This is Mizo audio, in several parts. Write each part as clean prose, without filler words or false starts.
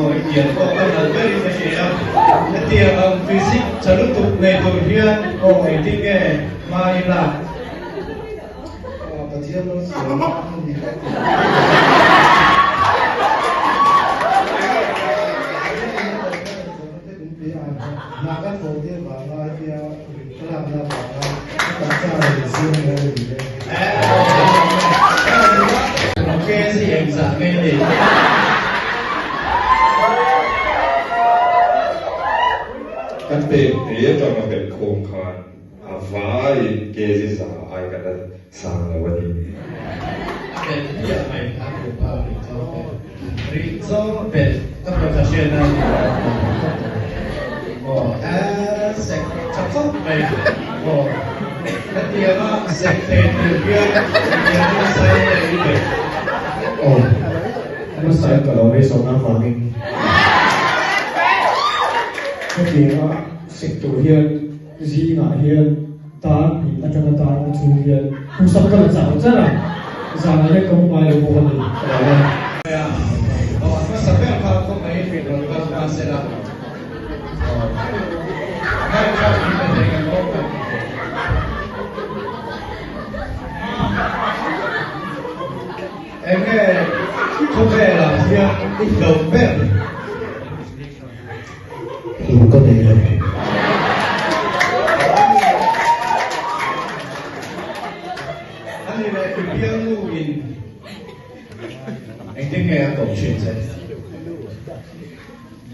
Aw, i pian pawh ka nalh berin ka hria. Hetiang ang physique tha lutuk nei tur hian aw engtin nge hma i lak? Aw, Pathian lo sawi a ni ka ti. Hna ka thawh tir vanga hetia rit ka lakna vanga ka taksa a rawn siam mai a ni e. KZ engzah nge ni? Kan pek te atanga belhkhawm khan a vaiin KZ za ai kan la sang lo a ni. A belh hmiah mai a duhpa rih zawng belh rih zawng belh ka hmawlh hriatna a ni lo aw a sek tha khawp mai aw hetianga sek thei tur hian hetiang nasa in a i belh. Aw nasa in ka lo beisawm avangin hetianga sek tur hian Zingah hian tan hnih atanga tan a chhung hian puhsak ka la chau char a, zanah hian ka mu ngai lo bawk a ni, ka lo a. Aw, a hmasa ber kha kawng ei hrih rawn kal ta se la. Aw, ngaihthlak in ka thei kan awm kan ti teh. Enge khawvelah hian i hlauh ber? Hlauh ka nei lo. Ani leh i bialnu in engtin nge a koh thin che?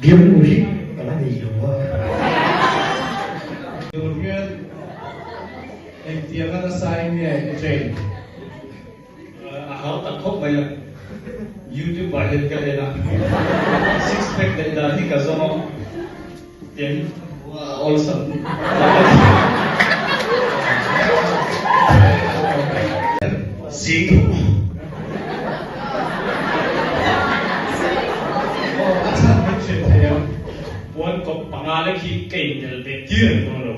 Bialnu hi ka la nei lo a. Tur hian engtianga nasa in nge i train? A hau tak khawp mai a, YouTube ah hian ka en a, six pack neih dan hi ka zawng a, eng a awlsam Zing Aw a chhan min hrilh thei ang. Puan kawp panga lek hi ka intel ve tir reng dawn lo.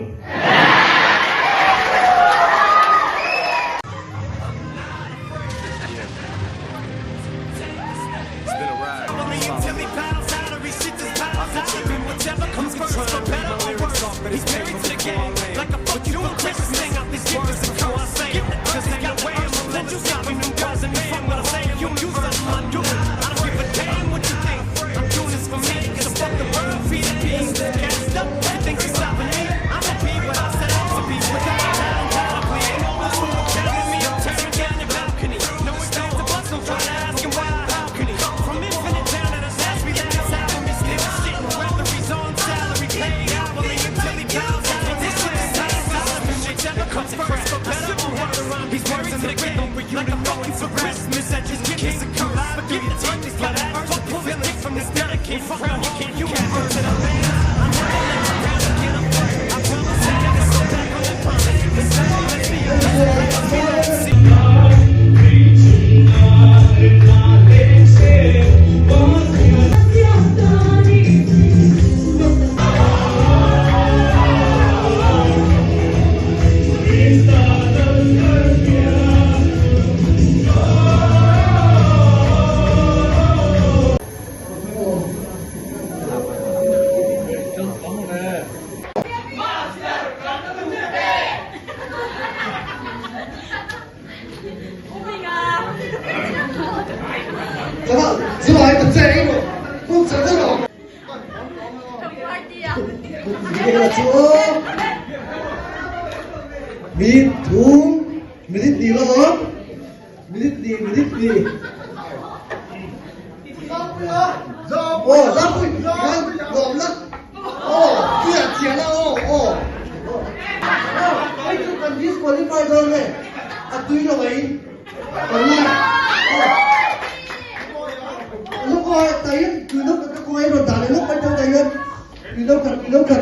Mi thum minute ni lo minute ni minute ni Aw Zampui lawm la aw chiah chiah la aw aw aw hei chu kan disqualify dawn nge a tui lo mai kan la aw luk aw tah hian tui no khat ka khawngaih rawn dah leh lawk mai tho tah hian tui no khat tui no khat.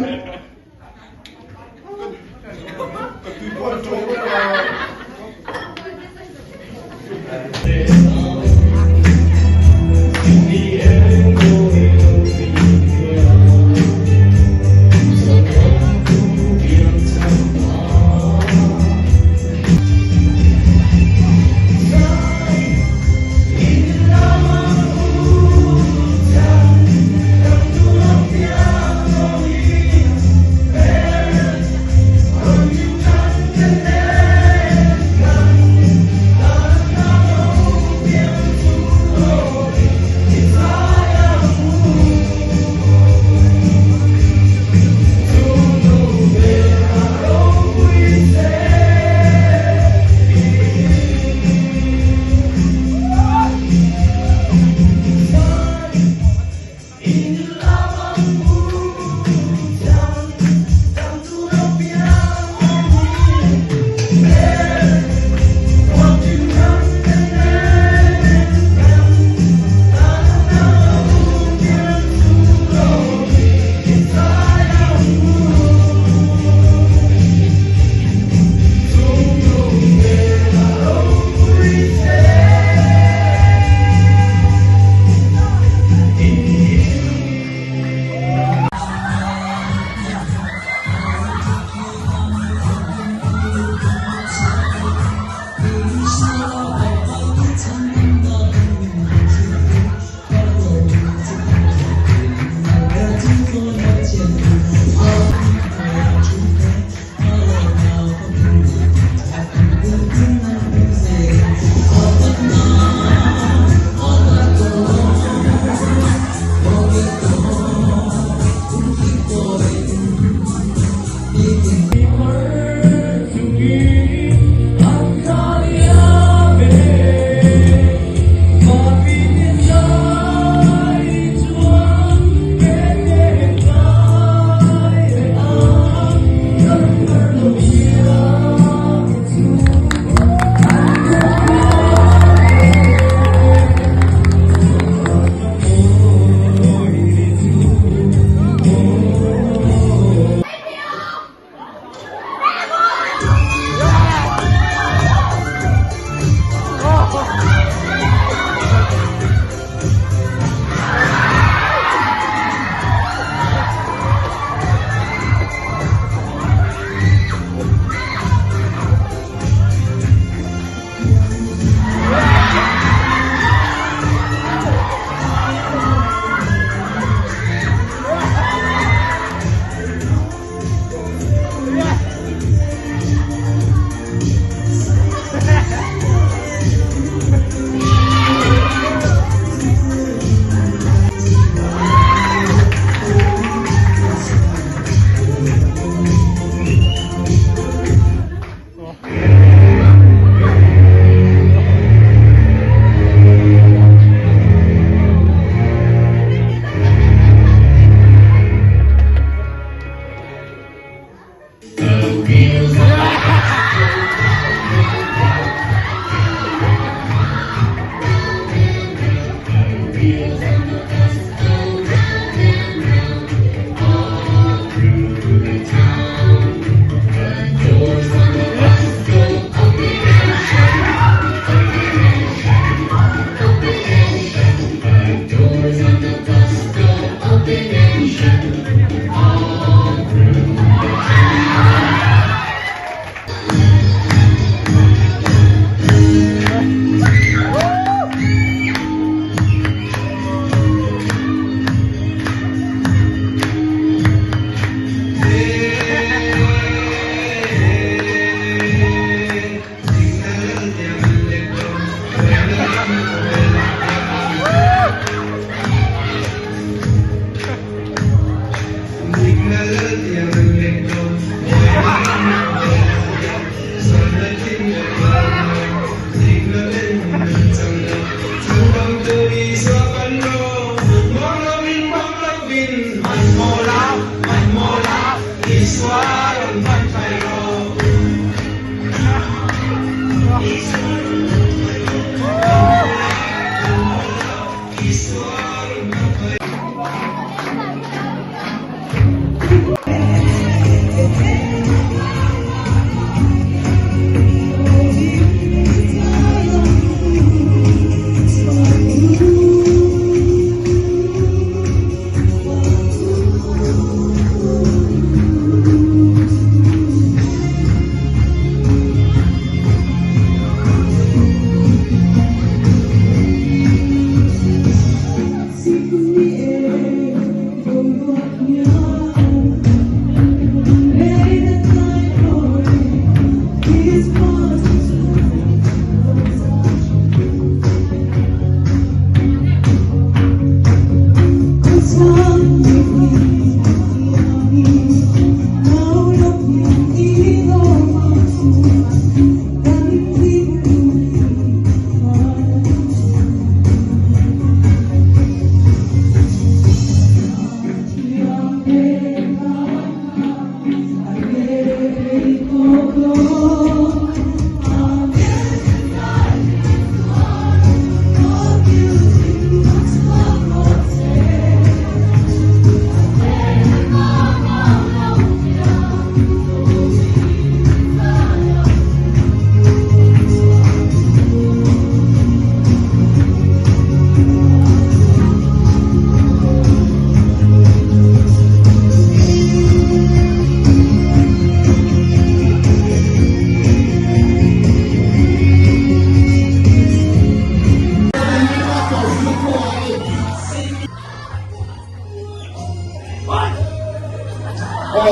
Aw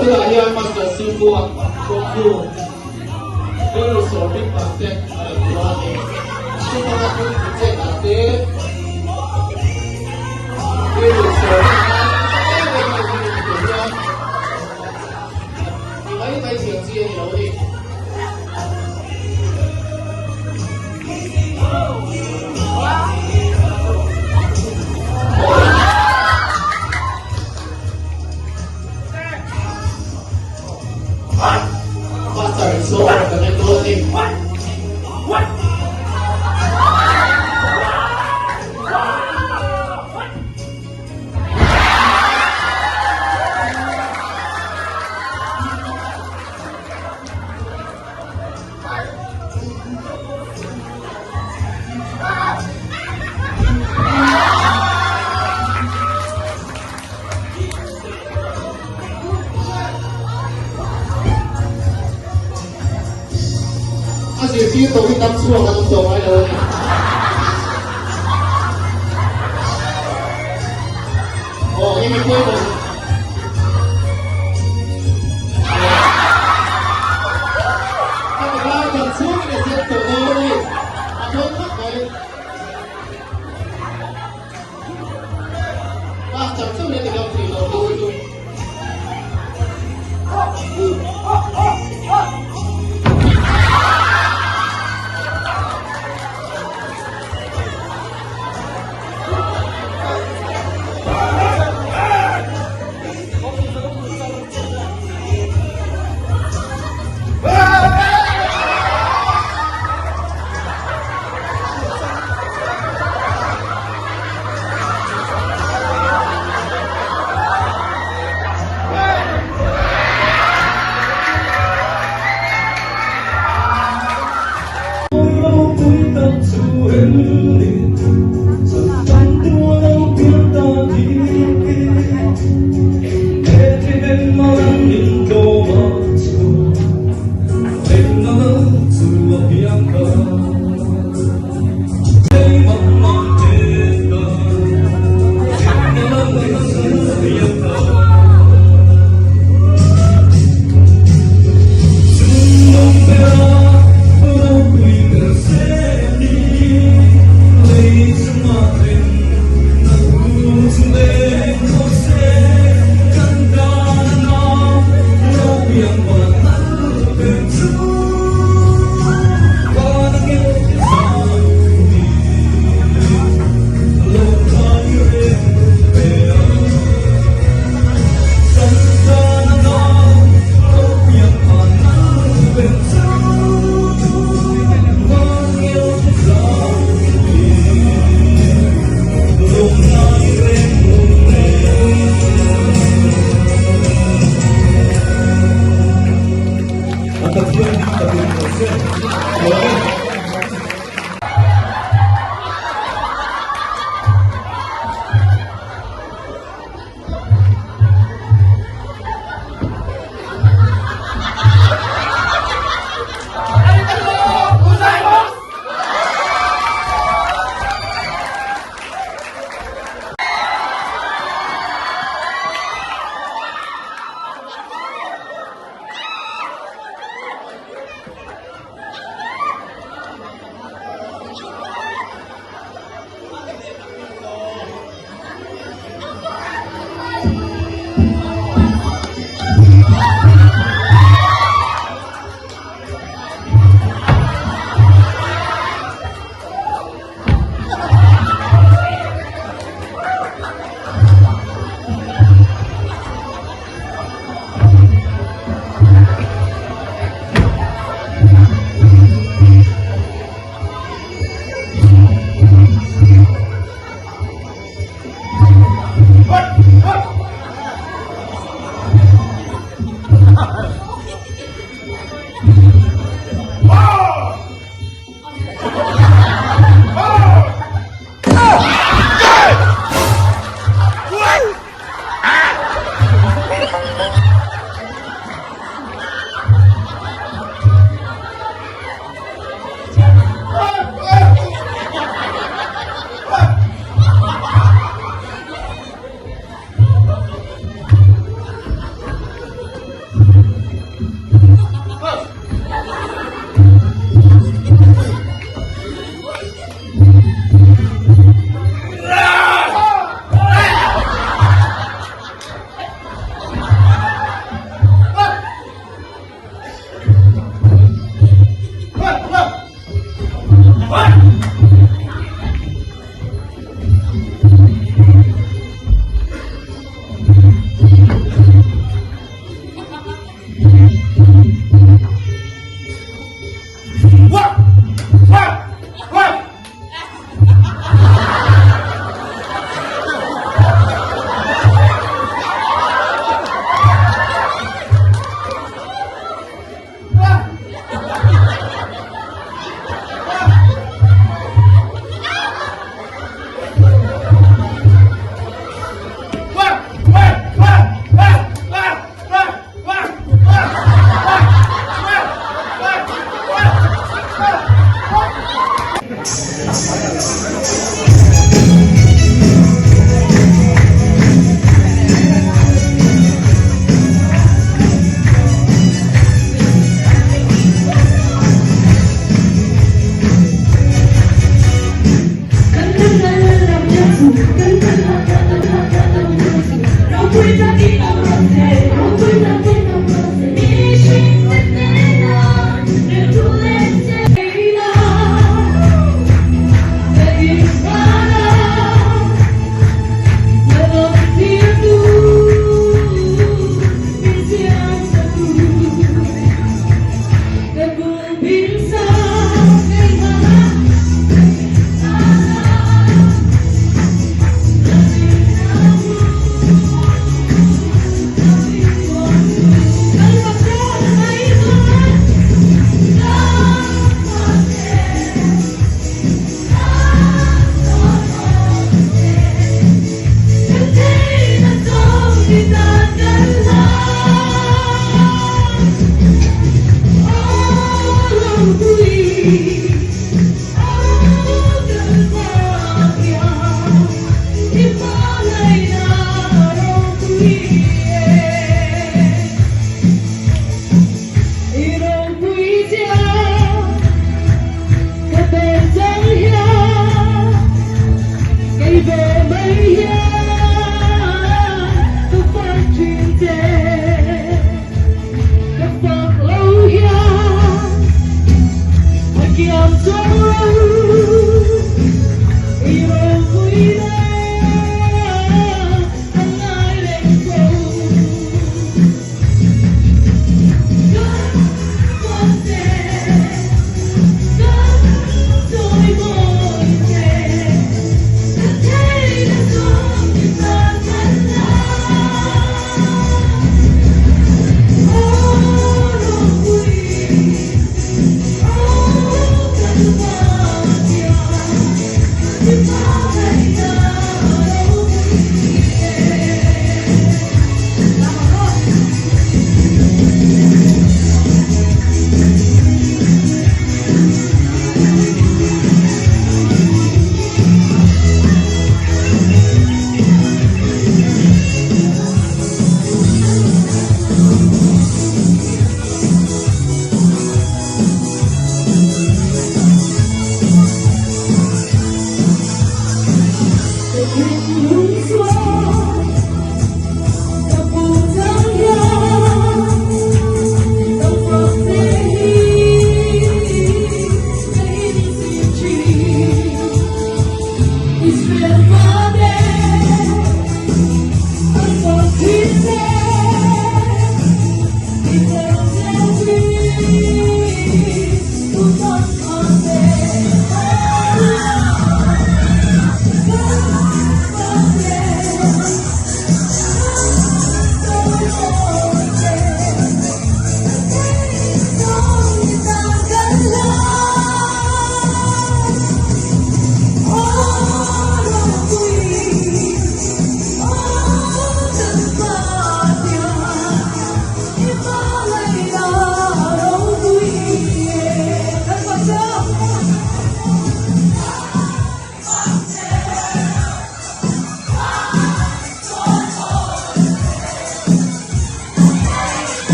tunah hian Master Sifu a Kung Fu rilru sawr bik tak te a rawn ti a ni. Chutanga Kung Fu chet ah te rilru sawr bik nan nasa em em a ni hemi tur hian mi mai mai thiam chi a ni lo a ni. Master Sawr kan en dawn a ni. A zirtir tawh hi tam chhuak an awm tawh ngai lo a ni. Aw, eng nge pawimawh? Hemi lai dam chhungin a zet tawh dawn a ni. A dawn khawp mai. Master chauh hian i gam thei lo tih hi chu.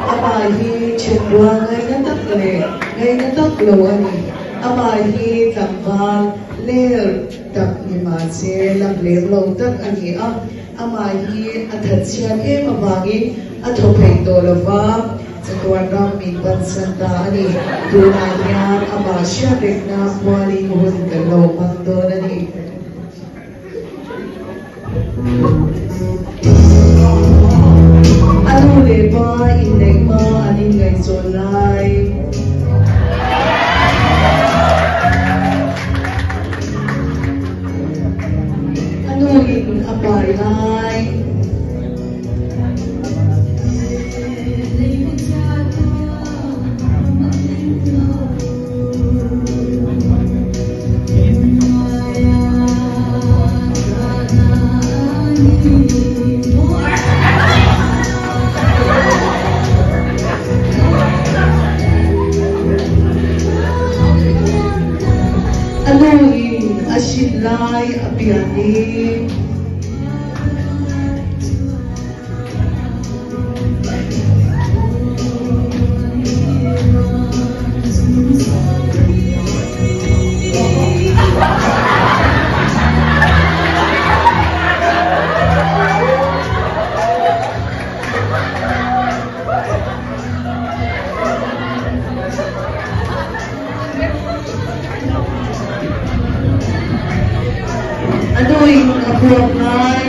Amah hi thenrual ngaina tak leh ngaina tak lo a ni. Amah hi tlangval ler tak ni mahse lam lem lo tak a ni a. Amah hi a thatchhiat em avangin a thaw phei tawh lo va, chatuan ram min bansan ta a ni. Tunah hian amah hriat rengna mualin hun kan lo hmang dawn a ni. A nu leh pa inneih hma an inngaihzawn lai. A nu in a pai lai. A nu in a hrin lai a pian i. A nu in a puak lai.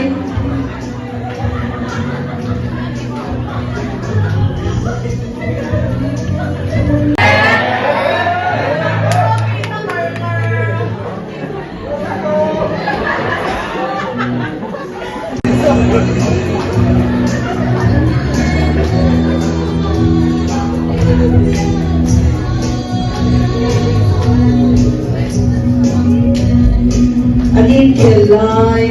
An inkhel lai.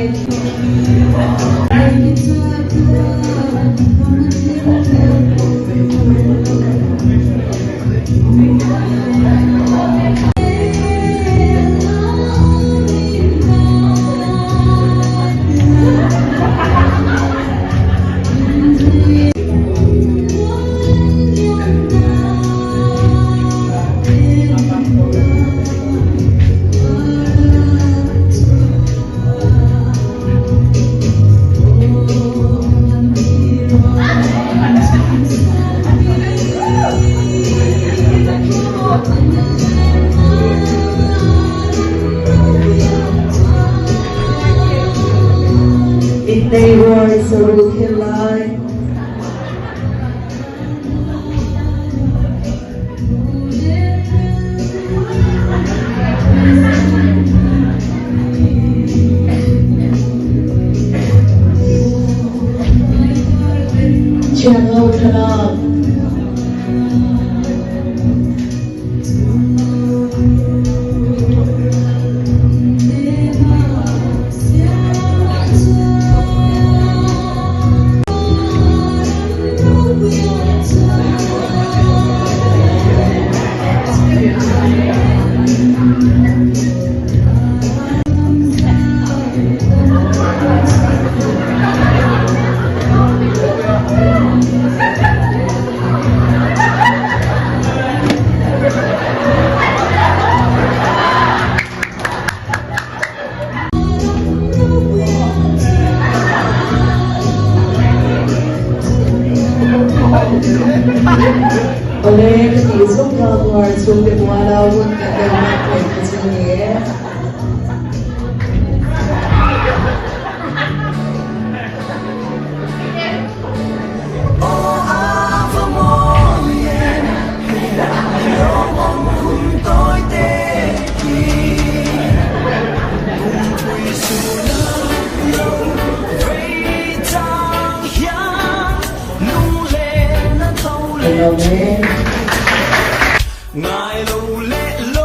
Innei ruai saruh khel lai. Thiang ho thlalak. Awle ka tih zawk kha Buar chhungte muala hun kan lo hman theih te chu ni e. Hello.